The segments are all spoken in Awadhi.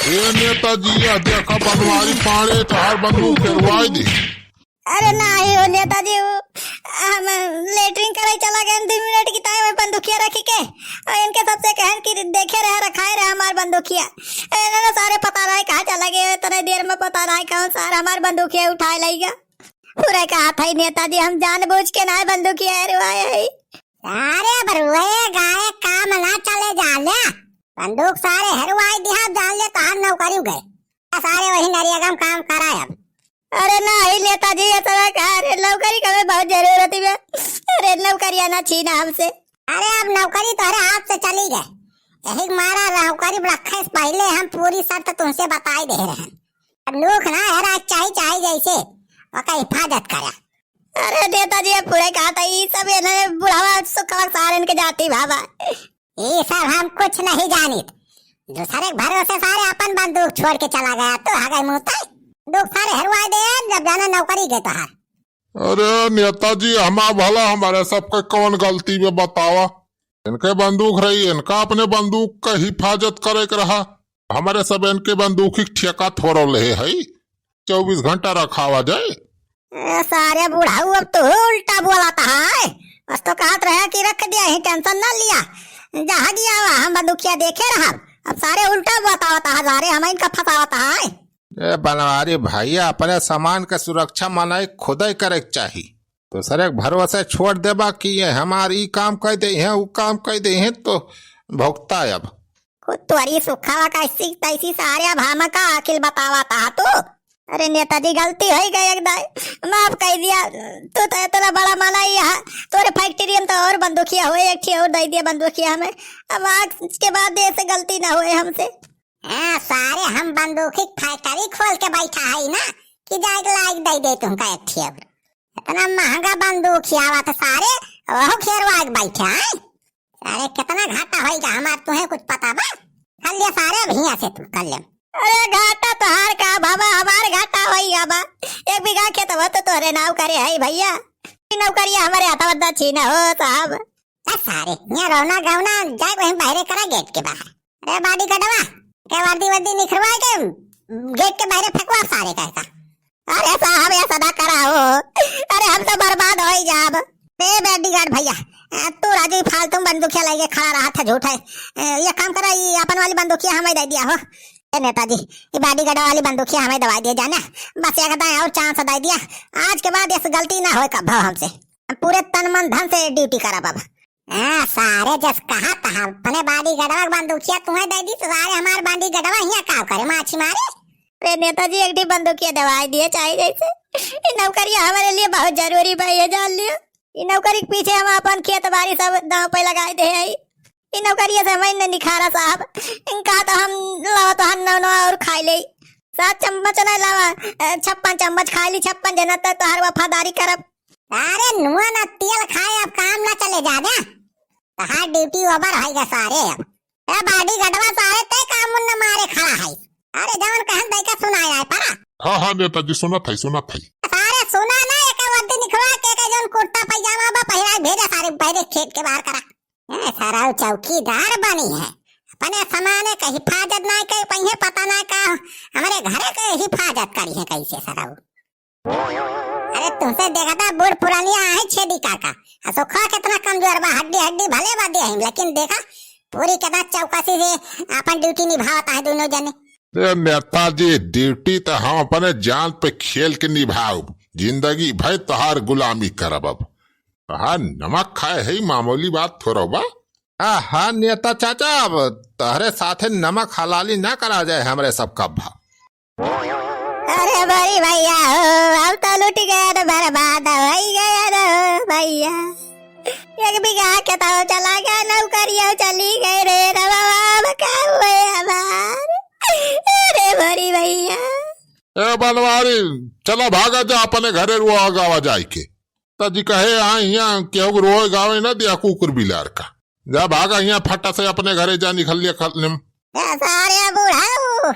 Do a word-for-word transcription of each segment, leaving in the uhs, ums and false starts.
ए नेताजी, यह देखा बनवारी पाड़े तोहार बंदूक हेरवाई दी। अरे नाही हो नेताजी, वो हम लेटरिन करे चला गए, दो मिनट की ताई में बंदूकिया रखी के, और इनके सबसे कहन कि देखे रहे, रखाए रहे हमार बंदूकिया। ए, ना, ना, सारे पता नाही कहाँ चला गए, इतने देर में पता नाही कौन सार हमार बंदूकिया उठाए लइगा। पूरा कहा था ही नेताजी, हम जानबूझ के नाही बंदूकिया हेरवाए है। सारे अब रोए गाए काम ना चले जाले। बंदूक सारे हेरवाई दिया, जान ले तोहार नौकरी गए। सारे वही नरेगा में काम कराए अब। अरे नाही नेताजी, ये सब का, अरे नौकरी का हमें बहुत जरूरत है। अरे नौकरिया ना छीना हमसे। अरे अब नौकरी तोहरे हाथ से चली गए, यही मारा नौकरी रखे से पहले हम पूरी शर्त तुमसे बताई दे रहे हैं। बंदूक ना हेरा चाही, चाही जैसे ओकर हिफाजत करा। अरे नेताजी, अब पूरे कहा था, ई सब इन्हें बुढ़ावा सुखवा सारन के जाती बाबा। ई सब हम कुछ नहीं जानित। दूसरे के भरोसे सारे अपन बंदूक छोड़ के चला गया, तो हगई मुंह तय। बंदूक सारे हेरवाए दे, जब जाना नौकरी गए तोहार। अरे नेताजी, हमार भला हमारे सबके कौन गलती बे बतावा? इनके बंदूक रही, इनका अपने बंदूक का हिफाजत करे के रहा। हमारे सब इनके बंदूक ही ठेका थोड़ो ले है, चउबीस घंटा रखावा जाए। ए, सारे बुढ़ाऊ, अब तो उल्टा बोलत है। बस तो कहत रहे कि रख दिया ही, tension ना लिया, जहाँ गया वहाँ बंदूकिया देखे रहा। अब सारे उल्टा बतावत है, सारे हम इनका फंसावत है। ए बनवारी भैया, अपने सामान के सुरक्षा मनई खुदे करे के चाही। दूसरे के भरोसे छोड़ देबा कि ये हमार ई काम कह दे हैं, उ काम कह दे हैं, तो भुगता अब। खुद तोरी सुखावा कैसी तैसी सारे, अब हम का अकिल बतावा ता तू? अरे नेताजी, गलती हो गई एक दाई, माफ कर दिया। तू तो इतना बड़ा मना ही है, तोरे factory में तो और बंदूकिया हुए, एक ठी और दे दिया बंदूकिया हमें। अब आज के बाद ऐसे गलती ना हुए हमसे। हाँ, सारे हम बंदूकी factory खोल के बैठा है ना, कि जाए के लायक दे दे तुमका एक ठे अब। इतना महंगा बंदूक खियावा था सारे, वह खेरवा के बैठे हैं। सारे कितना घाटा होइगा हमार, तुहे कुछ पता बा? कर लिया सारे, अब हियां से तू कर ले। अरे घाटा तोहार का बाबा, हमार घाटा होइगा बा। एक बीघा खेत हो तो तोहरे नाव करे है भैया, ई नौकरिया हमारे हथवा दा छीना हो साहब। ए सारे, यहाँ रोना गौना जाए वहीं बाहरे करा गेट के बाहर। अरे बाडी गडवा, के वर्दी वर्दी निखरवा के गेट के बाहरे फेंकवा सारे कहता। अरे साहब, ऐसा ना करा हो। अरे हम तो बर्बाद हो ही जाब। ए बाडीगार्ड भैया, ए, तू राजू फालतू बंदूकिया लेके खड़ा रहा था, झूठ है। ए, ये काम करा, ये अपन वाली बंदूकिया हमें दे दिया हो। ए नेताजी, ये बाडीगार्ड वाली बंदूकिया हमें दवाई दिया जाना। बस एक दाएं और chance दे दिया। आज के बाद ऐसी गलती ना होए कब हमसे। हम पूरे तन मन धन से duty करब अब। हाँ, सारे जस कहा था, अपने बाडीगार्डवा के बंदूकिया तुम्हें दे दी, तो सारे हमार बाडीगार्डवा हियां का करे, माछी मारे? अरे नेताजी, एक ठी बंदूकिया दवाई दिए चाहे जैसे। ई नौकरिया हमारे लिए बहुत जरूरी बा, ये जान लियो। ई नौकरी के पीछे हम अपन खेत बाड़ी सब दांव पे लगाए दे है। ई नौकरिया से हमें न निखारा साहब। इनका तो हम लावा तो हम नौ नौ और खाई ले। सात चम्मच नहीं लावा, अ, छप्पन चम्मच खाई ली, छप्पन जना तक तोहर वफादारी करब। अरे नुआ ना तेल खाए, अब काम ना चले जाबे। तहार duty over होइगा सारे अब। ए बाडीगार्डवा सारे ते काम न मारे खड़ा है। अरे जवन कहन तैका सुनाए आए परा। हाँ, हाँ, नेताजी, सुनत है, सुनत है। सारे सुना ना, एक वर्दी निखरवा के, के जौन कुर्ता पैजामा बा, पहिरा के भेजा सारे, पहले खेत के बाहर करा। ए, सारा चौकीदार बनी है, अपने सामाने के हिफाजत ना के पहिए, पता ना का हमारे घरे के हिफाजत करी है कैसे सारा। अरे तुमसे देखा था बूढ़ पुरानिया आहे छेदी काका, असोखा कितना कमजोर बा, हड्डी हड्डी भले बा देह में, लेकिन देखा पूरी कितना चौकसी से अपन duty निभावता है दोनों जने। ए नेताजी, duty तो हम अपने जान पे खेल के निभाउब, जिंदगी भर तोहार गुलामी करब अब। तोहार नमक खाए है मामूली बात थोड़ा बा। आहा नेता चाचा, अब तोहरे साथे नमक हलाली ना करा जाए हमरे सब का भा। अरे बड़ी भैया हो, हम तो लुट गए न, बर्बाद हो गए न भैया। एक बीघा खेतवा चला गया, नौकरिया चली गई रे रवा, अब का हुए हमार? अरे बड़ी भैया। ए बनवारी, चला भागा जा अपने घरे, रोआ गावा जाए के। ताजी कहे आ हियां केहू के रोए गावे ना दिया कुकुर बिलार का। जा भागा हियां फटा से अपने घरे जा, निकल लिया खल-, निम। ए सारे बुढ़ाऊ,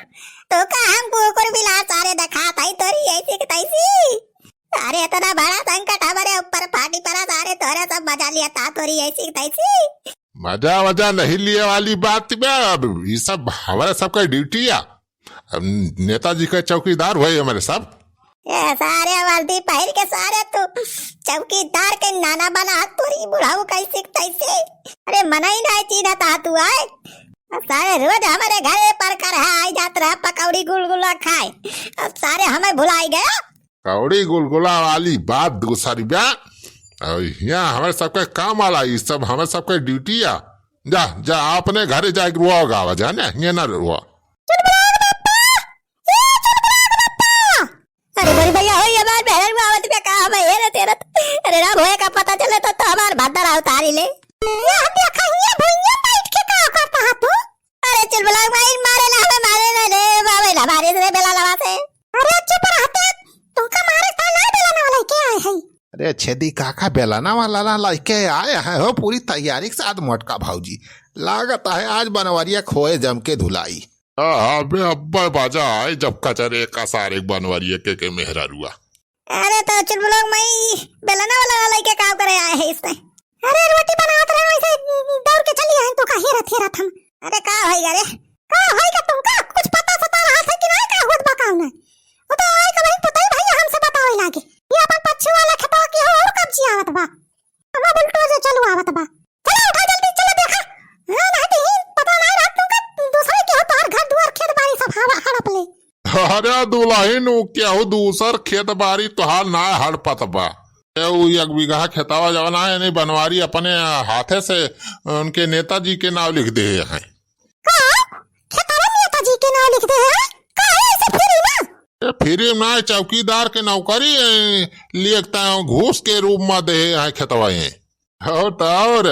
तो का हम कुकुर बिलार सारे दिखात है तोरी ऐसी की तैसी? अरे इतना बड़ा संकट हमारे ऊपर फाटी पड़ा सारे, तोरे सब मजा लिया था तोरी ऐसी की तैसी। मजा वजा नहीं लिए वाली बात बे, अब ये सब हमारे सबका duty है। अब नेताजी के चौकीदार हुए हमारे सब। ए, सारे वर्दी पहिर के सारे तू चौकीदार के नाना बना, तोरी बुढ़ऊ कैसे तैसे। अरे मनई नाहीं चीन्हत हा तू आए। अब सारे रोज हमरे घरे पर कर है, आई जात रहा पकौड़ी गुलगुला खाए। अब सारे हमें भुलाई गया। कौड़ी गुलगुला वाली बात दूसरी बा। और यहाँ हमारे सबके काम वाला, ये सब हमारे सबके ड्यूटी आ। जा, जा, अपने घरे जाके रोआ गावा, जा ना, ये ना रोआ। चुलबुलाग बप्पा! ए चुलबुलाग बप्पा! अरे बड़ी भैया, हो ये बार बहरन में आवत में का हमें हेरत हेरत। अरे राम, होए का पता चले तो, तो हमार भद्दर अवतारी ले। ये हम देखा, ये भुइया बैठ के का करता है तू? अरे चुलबुलाग भाई, मारे ना हमें, मारे ना रे, बाबे ना मारे रे बेला लवा से। अरे चुप रहते, तुमका मारे था ना बेला ना लेके आए हैं। अरे छेदी काका, बेला ना वाला ना लेके आए हैं हो, पूरी तैयारी के साथ मोटका भौजी। लागत है आज बनवरिया खोए जम के धुलाई। हाँ, हाँ, बे अब्बे बाजा आए जब कचरे का सारे बनवरिया के, के मेहरारुआ। अरे तो चुलबुलाग माई, बेलना वाला लइके का करे आए है इसमें? अरे रोटी बनावत रहे, वैसे दौड़ के चली आए, तो का हेरत हेरत हम। अरे का होई गा रे? का होई गा तुमका? कुछ पता सता रहा था कि नहीं, का होत बा का नहीं? वो तो आए का वही पता ही भैया हमसे बतावे लागे। ये अपन पच्चू वाला खेतवा की हो और कब्जी आवत बा। हमार बुलटो जो चलू आवत बा। चलो उठा जल्दी, चलो देखा। हाँ, नहीं तो ही पता नहीं रहत तुमका दूसरे के हो, तोहर घर दुआर खेत बाड़ी सब हवा हड़प ले। अरे दुलहिन, उ केहू दूसर खेत बारी तोहार ना हड़पत बा। ए, उ एक बीघा खेतवा जवन है, नहीं बनवारी अपने हाथे से उनके नेताजी के नाव लिख दे हैं। का? खेतवा नेताजी के नाव लिख दे हैं? का है ऐसे फ्री में? ए, फ्री में ना, चौकीदार के नौकरी, ए, लिए एक ता घूस के रूप में दे हैं खेतवा ये। और तो और,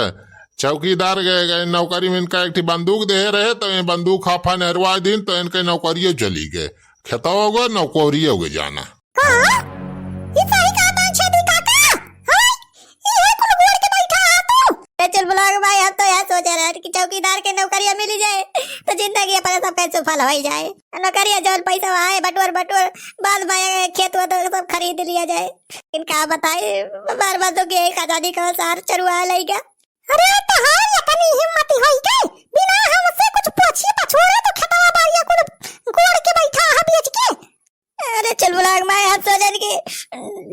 चौकीदार के, के नौकरी में इनका एक ठी बंदूक दे रहे, तो ये बंदूक हाफा नेहरवा दिन, तो इनके नौकरियो चली गए। खेतवा गो, नौकरियो गो जाना। का? ई सही कहत है छेदी काका? हाँ? ई है कुल गोड़ के बैठा है तू? ए चुलबुलाग भाई, हम तो यह सोचे रहे कि चौकीदार के नौकरिया मिली जाए, तो जिंदगी अपने सबके सुफल होई जाए। नौकरिया जौन पैसा आए, बटोर बटोर, बाद में खेत वेत सब खरीद लिया जाए। इनका बताए, बार बार तो के खजानी का सार चरुआ लइगा। अरे तोहार इतनी हिम्मत होई के बिना हमसे कुछ पूछी पछोड़े तो खेतवा बारिया कुल गोड़ के बैठा है बेच के। अरे चुलबुलाग माई, हम सोचन कि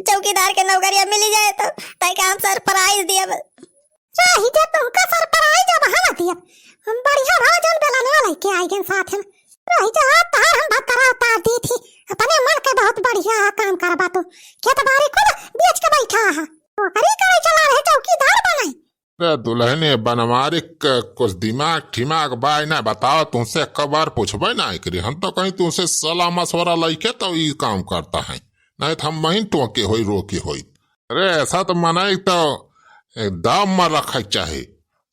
चौकीदार के नौकरिया मिली जाए तो ताई का हम सरप्राइज दिया। चाही जब तुमका सरप्राइज अब हम दिया। हम बढ़िया भोजन बेलनवा लेके आई गन साथ में। रही जा तहार हम भतरा उतार दी थी। अपने मन के बहुत बढ़िया काम करबा तू। खेत बारी कुल बेच के बैठा है। नौकरी करे चला रहे, चौकीदार बनाई। अरे दुलहिन, बनवारी क-, कुछ दिमाग ठिमाग बा ना, बताओ, तुमसे एक बार पूछबे ना करी। हम तो कहीं तुमसे सलाह मशवरा लइके तो ई काम करता है, नहीं तो हम वहीं टोके होई, रोके होई। अरे ऐसा तो मनई तो दम में रखे चाही,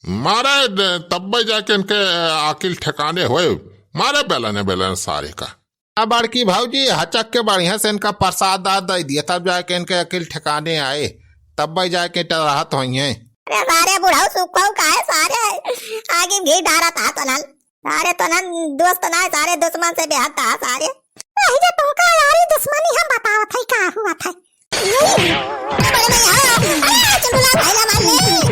मारे ड-, तब्बे जाके इनके अकिल ठिकाने होए, मारे बेलने बेलने सारे का। आ बड़की भौजी, हचक के बढ़िया से इनका प्रसाद दाद दे दिया, तब जाके इनके अकिल ठिकाने आए, तब भाई जाके टहरात होइहें। अरे सारे बुढ़ऊ सुखऊ काहे सारे आगे में घी डारत हा तोनन। सारे तोनन दोस्त ना, सारे दुश्मन से बेहद था सारे। वही जो तुमका यारी दुश्मनी हम बतावत है का हुआ था। अरे बड़े भैया, अरे चुलबुला भाई ला मार ले।